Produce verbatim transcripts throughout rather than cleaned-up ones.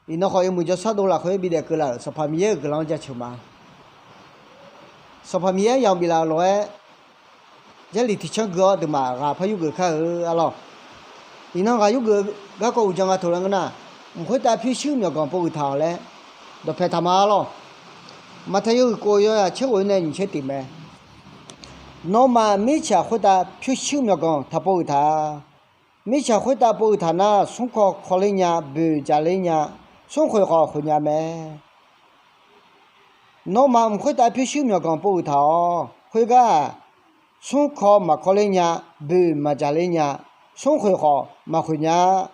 Iqnan khawf yawmuiq jawrshar dov lafkhoer bidaef keuvlaf-euq Sanqpaq Miqyaer-euq guiqlanq-anr jaceuq ma. Sanqpaq Miqyaer yamq biflaf-euq lof-aer, Jarlif tiqcanr gui-awr aqduimaf ghaq par yurgeuf kar-eu arlawr. Iqnan ghaq yurgeuf-eu garkawv uqdzan nga taq laer ngeur nar, mq khoertav pyurshuir myawqganq pov huiq taq-awq laer dawqpae taq ma arlawr. Maqtaeq yawhuiq khof yawzaq tser ghof-ir nae nyiq tser tiq mae. Nawmaf mirtsaq khoertav pyurshuir myawqganq taq pov huiq taq-a. Mirtsaq khoertav pov huiq taq nar, smrkaw kaw ler nya, boeq dzaq ler nya, smrkhoeq khawf khoeq nya mae. Nawmaf mq khoertav pyurshuir myawqganq pov huiq taq-awq. Khoergar-aq, smrkaw maqkaw ler nya, boeq maqdzaq ler nya, smrkhoeq khawf maqkhoeq nya.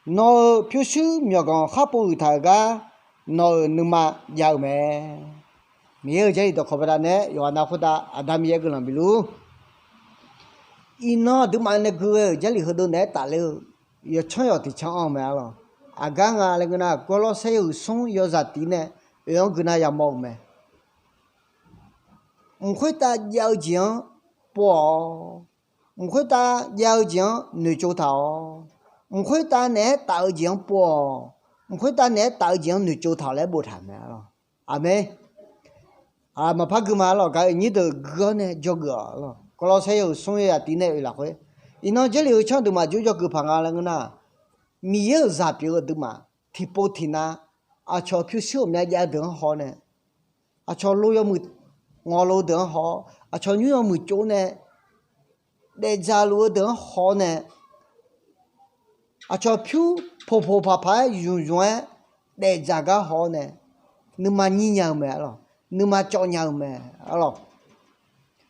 Nawq-euq pyurshuir myawqganq khar pov huiq taq-euq gar, nawq-euq nuima jav-eu mae. Miqyaer-euq Jarlif dawqkawq baqdanae yawqghaq nav khoertav Aqda Miqyaer guiqlanq bifluf-ur. Iqnan aqduimaf nae gui ghae-euq Jarlif heudeuv naeq-aer tafler-eu yawtsanr yawq tiqcanr anr-eu mae arlawr. Aqgar nga laer ngeur nar, Gawrlawrsaer yawhuiq smr yawzaq tiq nae oe-anr gui nar yamawr-eu mae. Mq khoertav jav-eu jeq-anr pov-awq. Mq khoertav jav-eu jeq-anr noeqtsov taq-awq. Mq khoertav naeq-aer taf-eu jeq-anr pov-awq. Mq khoertav naeq-aer taf-eu jeq-anr noeqtsov taq-awq laer boftaq-euq mae arlawr. Aqmeq. Maqpar gui ma arlawr. Gaq-euq nyir deuq gui-awr nae dzawgeuf-awq arlawr. Gawrlawrsaer yawhuiq smr yawzaq tiq nae oe lafkhoer, iqnan Jarlif heu tsanr aqduimaf jov dzawgeuf paq nga laer ngeur nar, Miqyaer-euq zaq pyeuf-eu aqduimaf tiqpov tiqnav aqcawq pyurshuir ghawqmya jav-eu deuq-anr haw nae, aqcawq lo yawmuiq ngawqlo deuq-anr haw, aqcawq nymr yawmuiq tsov nae daefdzaq luf-eu deuq-anr haw nae, aqcawq pyur poqpoq paqpaq-aer zmqzmq-aer daefdzaq gar haw-awr nae, nuima nyir nya-eu mae arlawr. Nuima cawv nya-eu mae arlawr.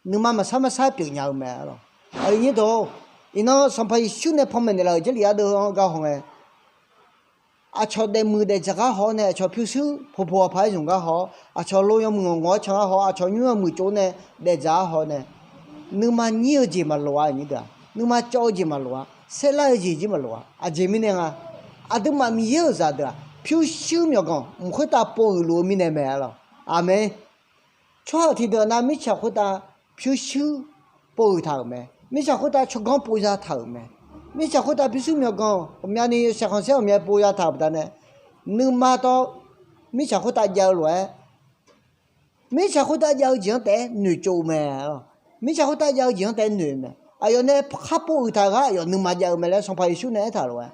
Nuima maqsar maqsar pyeuf nya-eu mae arlawr. Aqyuif nyir deuq-or, iqnan Sanqpaq Yeqsur nae panmaeq naeqlaf-euq Jarlif ardeuv-anr gar haw ngae, aqcawq daefmuiq daefdzaq gar haw-awr nae, aqcawq pyurshuir poqpoq paqpaq-aer zmq gar haw-awr, aqcawq lo yawmuiq ngawqngawq-aer can gar haw-awr, aqcawq nymr yawmuiq tsov nae daefdzaq-aer haw-awr nae, nuima nyir-eu jeq maqloq-a, aqnyir deuq-aq. Nuima cawv-eu jeq maqloq-a. Saerlar-eu jeq jir maqloq-a. Aqjeq mirnae nga, aqduimaf Miqyaer-euq zaqdeuq-aq, pyurshuir myawqganq mq khoertav pov huiq luf-eu mirnae mae arlawr. Aqmeq. Tsawrhaq tiqdeuq nar mirtsaq khoertav pyurshuir pov huiq taq-euq mae. Mirtsaq khoertav tsawrganr pov zataq-euq mae. Mirtsaq khoertav pyurshuir myawqganq ghawqmyani yawshaef khanqsaer ghawqmya pov zataq-euq baqdanae, nuima tawv mirtsaq khoertav jav-eu lof-aer, mirtsaq khoertav jav-eu jeq-anr taef-aer noeqtsov-eu mae arlawr. Mirtsaq khoertav jav-eu jeq-anr taef-aer noeq-eu mae. Aqyawf nae khar pov huiq taq-euq gar aqyawf nuima jav-eu mae laer Sanqpaq Yeqsur nae aertaq lof-aer,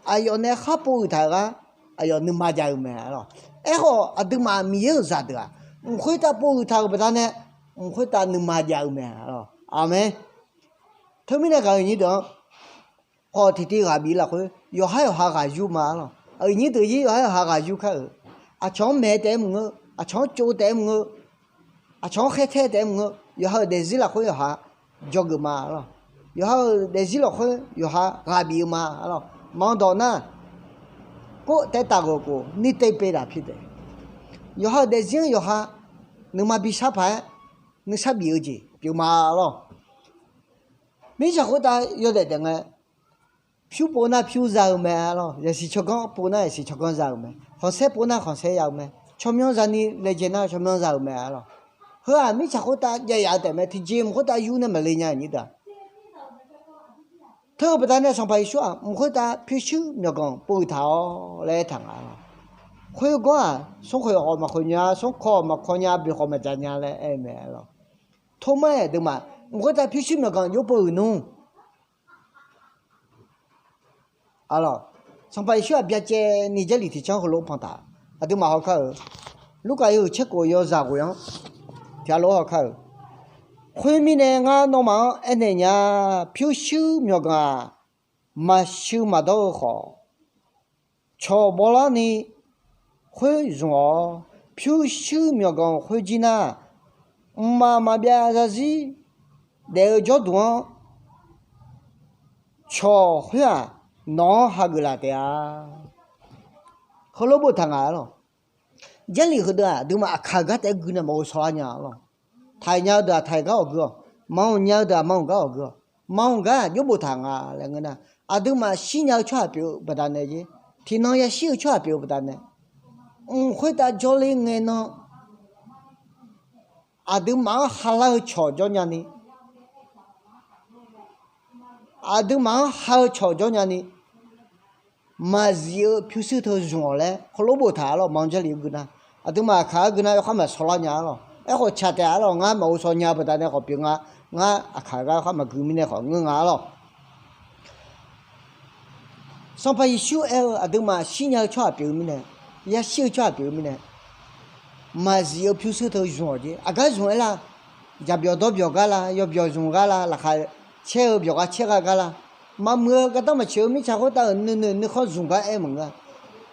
aqyawf nae khar pov huiq taq-euq gar aqyawf nuima jav-eu mae arlawr. Aerkhawf, aqduimaf Miqyaer-euq zaqdeuq-aq, mq khoertav pov huiq taq-euq baqdanae, mq khoertav nuima jav-eu mae arlawr. Aqmeq. Teumirnae gaq-euq nyir deuq-anr, khawf tiqtiv ghaq bif lafkhoer yawqhar yawqha ghaq yur ma arlawr. Aqyuif nyir deuq jir yawqhar yawqha ghaq yur kar-euq. Aqcawq-anr maeq taef-aer maqngeur, aqcawq-anr tsov taef-aer maqngeur, aqcawq-anr khaer tae taef-aer maqngeur, yawqha-euq daefzir lafkhoer yawqha dzawgeuf ma arlawr. Yawqha-euq daefzir lafkhoer yawqha ghaq bif-eu ma arlawr. Maqanr dawq nar, kov taev taf ghof khof nir taev pe taf pi taef. Yawqha-euq daefzir-anr yawqha nuima bishar paq-aer nuisar bif-eu jeq pyeuf ma arlawr. Mirtsaq khoertav yawdaef daef ngae, pyur pov nar pyur za-eu mae arlawr. Yasiq tsawrganr pov nar yasiq tsawrganr za-eu mae. Khanqsaer pov nar khanqsaer ya-eu mae. Tsawrmyanr zani laejae nar tsawrmyanr za-eu mae arlawr. Heu-aq mirtsaq khoertav jav yaf-eu taef mae. Tiqjeq mq khoertav yur nae maqle nya-euq nyir deuq-aq. Teu-eu baqdanae Sanqpaq Yeqsur-aq mq khoertav pyurshuir myawqganq pov huiq taq-awr laer aertaq nga arlawr. Khoergawr-aq smrkhoeq khawf maqkhoeq nya, smrkaw maqkaw nya, boeq khawf maqdzaq nya laer aer-eu mae arlawr. Tormar-aer aqduimaf mq khoertav pyurshuir myawqganq jov pov huiq nmr arlawr. Sanqpaq Yeqsur-aq byacaevni Jarlif tiqcanr heulof-aer pantaq, aqduimaf hawkar-euq, Lurkaf yawhuiq tser khof yawzaq ghoeq-anr tiqghaq lof-aer hawkar-euq, Khoermirnae ngar nawmaf-anr aernaeq nya, pyurshuir myawqganq-aq, maqshuir maqdawr-eu khawf, cawq bawrlarni khoer zmq-awq. Pyurshuir myawqganq khoerjir nar, mqmaq maqbyav zarzir daef-eu jawrduq-anr, cawq khoer-aq, nawq-anr hageuf laf taef-a. Heulof boftaq nga arlawr. Jarlif heudeuq-aq aqduimaf aqkaq-eu gar taef-aer gui nae maqghof shawrlar nya arlawr. Taiq nya-eu deuq-aq taiq gar awq gui-awq, maqanr nya-eu deuq-aq maqanr gar awq gui-awq. Maqanr gar-aq jov boftaq nga laer ngeur nar, aqduimaf shirnya-eu tsawrhaq pyeuf-eu baqdanae jer, tiqnan yashir-eu tsawrhaq pyeuf-eu baqdanae, mq khoertav jawrler ngae nan, aqduimaf-anr halar-eu cawq jawr nyani, aqduimaf-anr ha-eu cawq jawr nyani, maqzif-eu pyurshuir teu zmq-awq laer heulof boftaq arlawq. Manq Jarlif-eu gui nar, aqduimaf aqkaq-aer gui nar yawkhav maqsawlar nya arlawq. Aerkhawf tsaq taef arlawq. Ngar maqghov shaw nya baqdanae khawf pyeuf nga. Ngar aqkaq gar yawkhav maqgui mirnae khawf ngeur nga arlawq. Sanqpaq Yeqsur aer-eu aqduimaf shirnya-eu tsawrhaq pyeuf-eu mirnae, yashir-eu tsawrhaq pyeuf-eu mirnae, maqzif-eu pyurshuir teu zmq-awq jeq. Aqgar zmq aer lar, jaqbyawq dawrbyawq gar lar, yawbyawq zmq gar lar, laqkhaq caer-eu byawq gar caer gar gar lar, maqmuiq-eu gardanr maqtsoeq-eu mirtsaq khoertav-euq nuinoeq nuikhanr zmq gar aer maqngeur-a.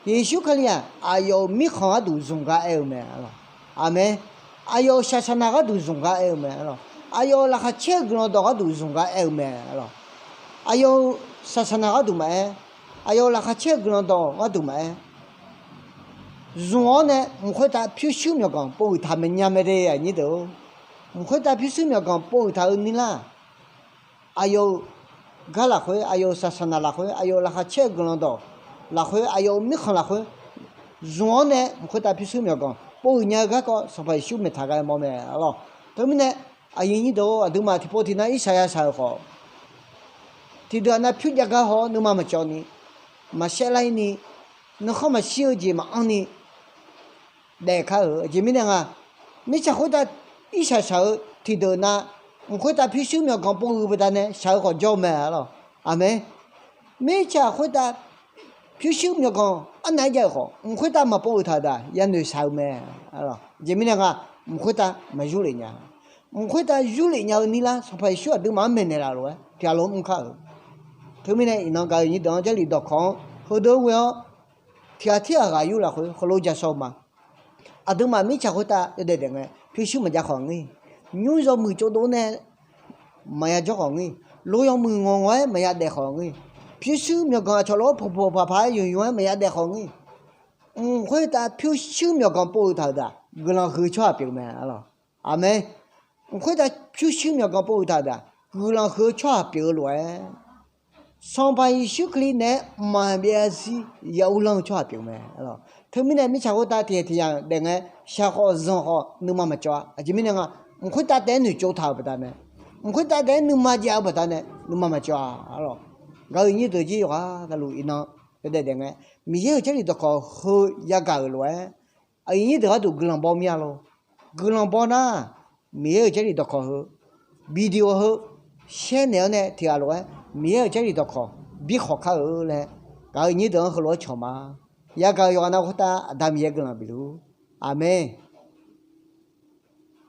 Yeqsur Kali-aq, aqyawf-euq mirkhanq gharduq zmq gar aer-eu mae arlawq. Aqmeq. Aqyawf-euq saqsaqnaq gharduq zmq gar aer-eu mae arlawq. Aqyawf-euq laqkhaq caer-eu guiqlanq dawq gharduq zmq gar aer-eu mae arlawq. Aqyawf-euq saqsaqnaq gharduq maqaer, aqyawf-euq laqkhaq caer-eu guiqlanq dawq gharduq maqaer, zmq-awr nae mq khoertav pyurshuir myawqganq pov huiq taq maeqnya mae de aqnyir deuq-or. Mq khoertav pyurshuir myawqganq pov huiq taq-eu nuir lar. Aqyawf-euq gar lafkhoer, aqyawf-euq saqsaqnaq lafkhoer, aqyawf-euq laqkhaq caer-eu guiqlanq dawq lafkhoer, aqyawf-euq mirkhanq lafkhoer, zmq-awr nae mq khoertav pyurshuir myawqganq pov huiq nya-eu garkawv Sanqpaq Yeqsur maeqtaq ghae mawr mae arlawq. Teumirnae, aqyuif nyir deuq-or, aqduimaf tiqpov tiqnan irshaq yashaq-euq khawf, tiqdeuq-aq nav pyur jav gar haw-awr nuima maqcawv ni, maqsaer lar-ir ni, nuikhanr maqshir-eu jeq maqanr ni daef kar-euq. Aqjeq mirnae nga, mirtsaq khoertav irshaq shaq-eu tiqdeuq nav, mq khoertav pyurshuir myawqganq pov huiq baqdanae shaq-eu khawf jawr-eu mae arlawq. Aqmeq. Mirtsaq khoertav pyurshuir myawqganq arnav-aer jav-euq khawf, mq khoertav maqpov huiq taq-euq daq yanoeq shaq-eu mae. Aqjeq mirnae nga, mq khoertav maqyur lef nya. Mq khoertav yur lef nya-eu nuir lar Sanqpaq Yeqsur aqduimaf-anr maeqnaeq laf lof-aer tiqghaq lof mr kar-euq. Teumirnae iqnan gaq-euq nyir deuq-anr Jarlif dawqkawq-anr heudeuq-anr ghoe-awr, tiqghaq tirghaq ghaq yur lafkhoer heulof-aer ja shawr-eu ma. Aqduimaf mirtsaq khoertav yawdaef daef ngae pyurshuir maqjav khawf ngir, nymr yawmuiq tsovdov nae maqya jawr khawf ngir, lo yawmuiq ngawq ngawq-aer maqya daef khawf ngir, pyurshuir myawqganq aqcawq lof-aer poqpoq paqpaq-aer yawqyawq-aer maqya daef khawf ngir, mq khoertav pyurshuir myawqganq pov huiq taq-euq daq guiqlanq huiq-eu tsawrhaq pyeuf mae arlawq. Aqmeq. Mq khoertav pyurshuir myawqganq pov huiq taq-euq daq guiqlanq huiq-eu tsawrhaq pyeuf-eu lof-aer, Sanqpaq Yeqsur Kali naeq-aer mqmaq maqbyav zarzir ya uvlanr-eu tsawrhaq pyeuf mae. Teumirnae mirtsaq khoertav tiqghaq tiqyamq daef ngae shaq khawf zanq khawf nuima maqcawv-a. Aqjeq mirnae nga, mq khoertav taef-aer noeqtsov taq-euq baqdanae, mq khoertav taef-aer nuima jav-eu baqdanae nuima maqcawv-a arlawq. Gaq-euq nyir deuq jir yawqghaq taqluf iqnan yawdaef daef ngae, Miqyaer-euq Jarlif dawqkawq heu yagaq-euq lof-aer, aqyuif nyir deuq gharduq guiqlanq baw mir-a lor. Guiqlanq baw nar, Miqyaer-euq Jarlif dawqkawq heu, video heu shaer naeq-awr nae tiqghaq lof-aer Miqyaer-euq Jarlif dawqkawq bi khawq kar-eu laer, gaq-euq nyir deuq-anr heulof-aer cawq ma. Yagaq-euq yawqghaq nav khoertav Aqda Miqyaer guiqlanq bif luf-ur. Aqmeq.